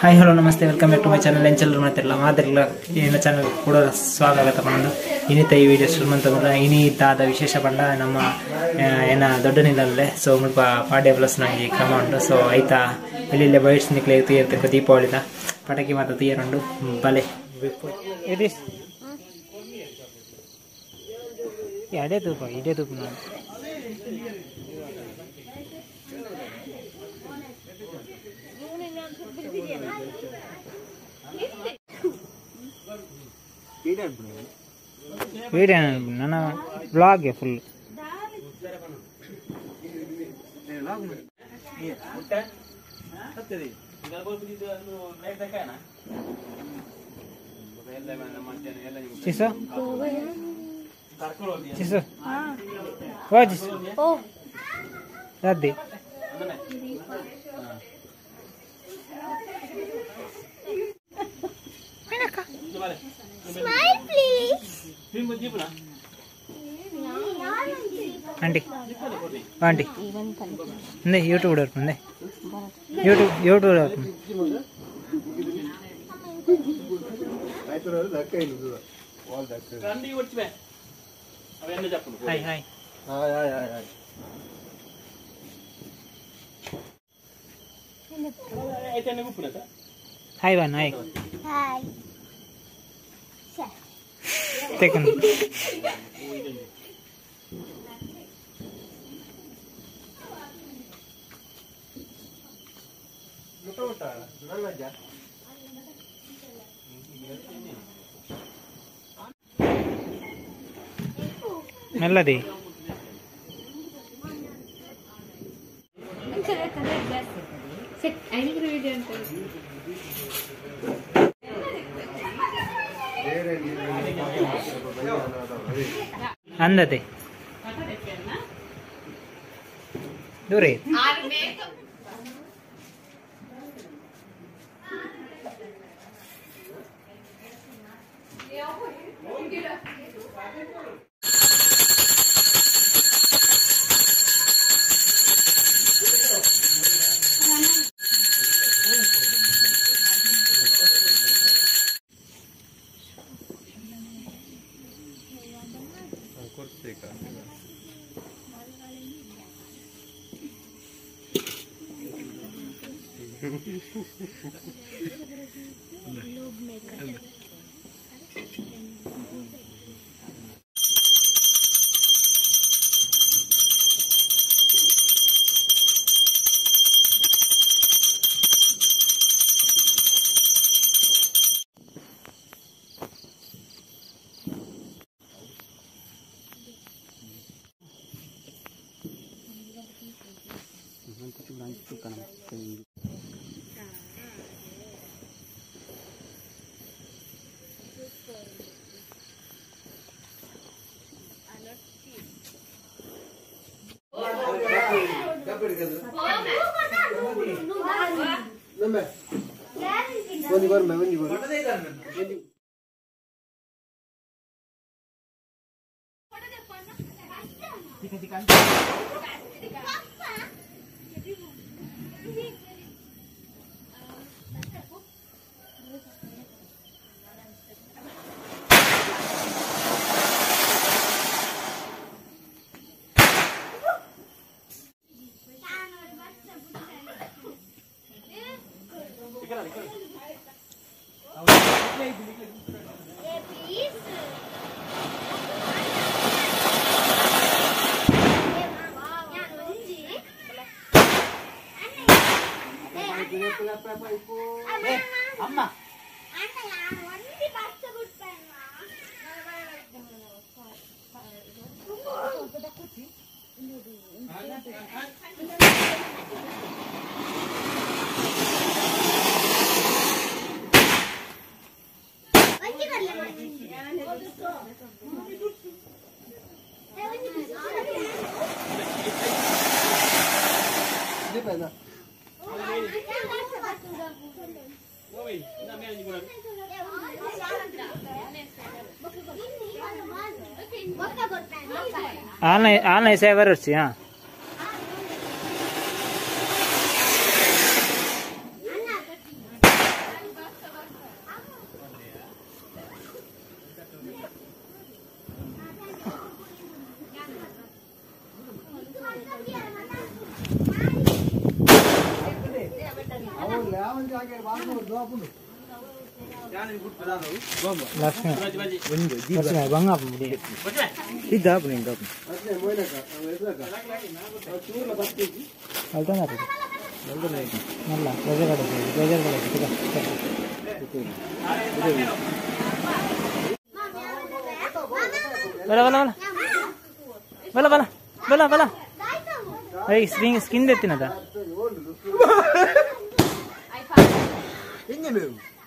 Hi hello namaste welcome back to my channel ಎಂಚಲ್ ಮಾಡ್ತಿರಲ್ಲ ಮಾತಿರಲ್ಲ ಏನ channel ಕೂಡ ಸ್ವಾಗತ ಪನ್ನೊಂದು ಇನ್ನಿತ ಈ ವಿಡಿಯೋ ಶುರು ಅಂತಂದ್ರೆ ಇನ್ನಿತಾದ ವಿಶೇಷ ಪಂಡ ನಮ್ಮ ಏನ ದೊಡ್ಡ ನಿಲ್ಲಲ್ಲೇ ಸೊ ಮುಲ್ಪ ಪಾಡ್ಯ ಪ್ಲಸ್ ನಂಗೆ ಕ್ರಮ ಉಂಟು. ಸೊ ಐತಾ ಎಲ್ಲೆಲ್ಲ ಬೈಟ್ಸ್ ನಿಕ್ಲೆ ತೀರ್ತಕ್ಕ ದೀಪಾವಳಿದ ಪಟಾಕಿ ಮಾತ ತೀರುಂಡು ಬಲೆ ಇದು ಅದೇ ತೂಪ ಇದೇ ತೂಪ ನಾನು ವೀಡಿಯೋ ನನ್ನ ಬ್ಲಾಗ್ ಫುಲ್. ಚಿಸು ಚಿಸು ಓ ಚಿಸು ಓ ರದ್ದಿ Smile please. Aunty aunty ಇಂದೆ ಯೂಟ್ಯೂಬ್ ಬರ್ಪುಂಡೆ ಯೂಟ್ಯೂಬ್ ಯೂಟ್ಯೂಬ್ ಬರ್ಪುಂಡೆ hi hi hi hi hi hi hi one hi hi Taken. Melody. ಅಂದತೆ ದೂರ ಅಮ್ಮ ಆನ್ಲೈನ್ ಆನ್ಲೈನ್ ಸೇವೆ ಬರ್ಸಿ. ಹಾಂ ಲಕ್ಷ್ಮಿ ಲಕ್ಷ್ಮಿ ಬಂಗ ನಲ್ಲ ಪ್ರೆಷರ್ ಪ್ರೆಷರ್ ಬಲ ಬಲ ಬಲ ಬಲ ಬಲ ಬಲ ಬಲ I ಸ್ಕಿನ್ ಸ್ಕಿನ್ ದೆತ್ತಿನದ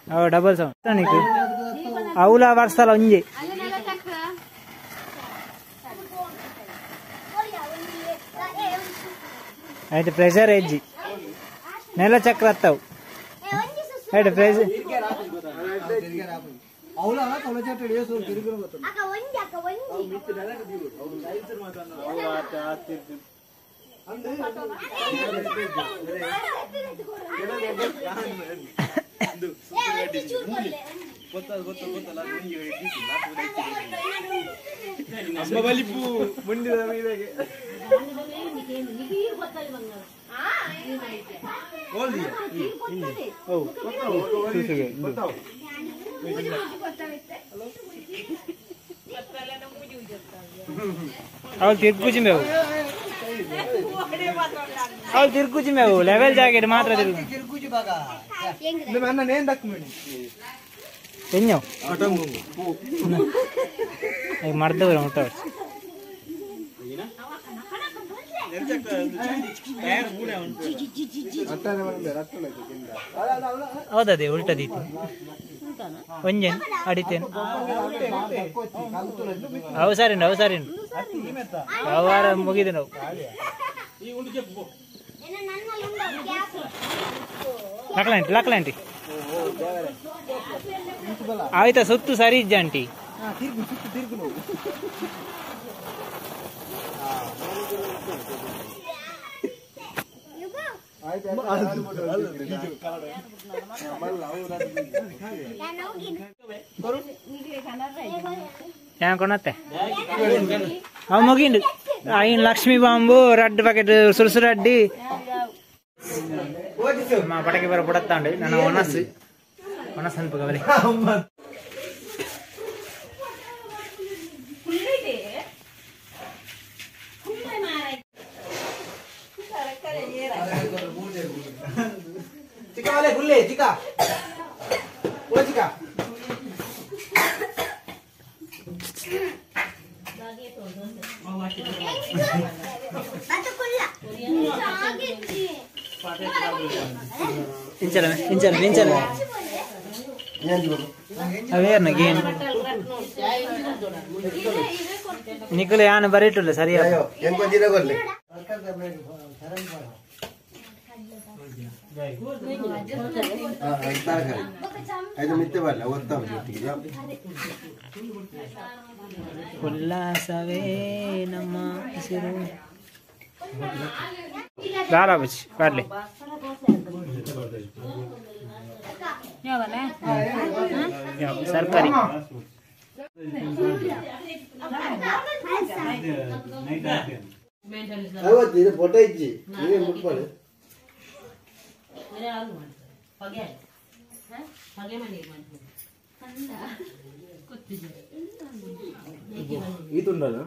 ಅವ ಡಬಲ್ ಸೌಂಡ್ ತನಿಕು ಅವಲ ವರ್ಷಲ ಒಂಜಿ ಆಯ್ತು ಪ್ರೆಷರ್ ಹೆಜ್ಜಿ ನೆಲ ಚಕ್ರ ಹತ್ತವು ಆಯ್ತು ಪ್ರೆಷರ್ ಅವಳು ತಿರ್ಗುಜಿ ಮೇವು ಅವಳು ತಿರ್ಗುಜಿ ಮೇವು ಲೆವೆಲ್ ಜಾಕೆಟ್ ಮಾತ್ರ ತಿರ್ಗು ಎಣ್ಣೆ ಮರ್ದವ್ರ ಮುಟ್ಟ ಹೌದದೇ ಉಲ್ಟದೀತಿ ಒಂಜೇನ್ ಅಡಿತೇನೆ ಅವು ಸರಿ ಅವು ಸರಿ ವ್ಯವಹಾರ ಮುಗಿದೆ ನಾವು ಲಕ್ಲಾಂಟಿ ಲಕ್ಲಾಂಟಿ ಆಯ್ತಾ ಸುತ್ತು ಸರಿ ಇಜ್ಜ ಆಂಟಿ ಕೊಣತ್ತೆ ಅವು ಮುಗಿಂಡು ಐನ್ ಲಕ್ಷ್ಮೀ ಬಾಂಬು ರಡ್ಡು ಪ್ಯಾಕೆಟ್ ಸುರುಸುರು ಅಡ್ಡಿ ಪಟಕೆ ಬರ ಪುಡತ್ತಾಂಡು ನನ್ನ ಒಣಸು ಒಣಸು ಅನ್ಪಗವಲೆ ಚಿಕ್ಕ ವಾಲೆ ಗುಲ್ಲೆ ಚಿಕ್ಕ ಓ ಚಿಕ್ಕ ಇಂಚಲಮೆ ಇಂಚಲಮೆ ಇಂಚಲಮೆ ಅವೇರ್ನ ಗೇನ್ ನಿಕುಲ ಯಾನ್ ಬರೀಟುಲ್ಲ ಸರಿಯಾ ಉಲ್ಲಾಸವೇ ನಮ್ಮ ಹೆಸರು ದಾರ ಬಚ್ಚಿ ಬರ್ಲಿ ಸರ್ಕಾರಿ ಈ ತುಂಡಲ್ಲ.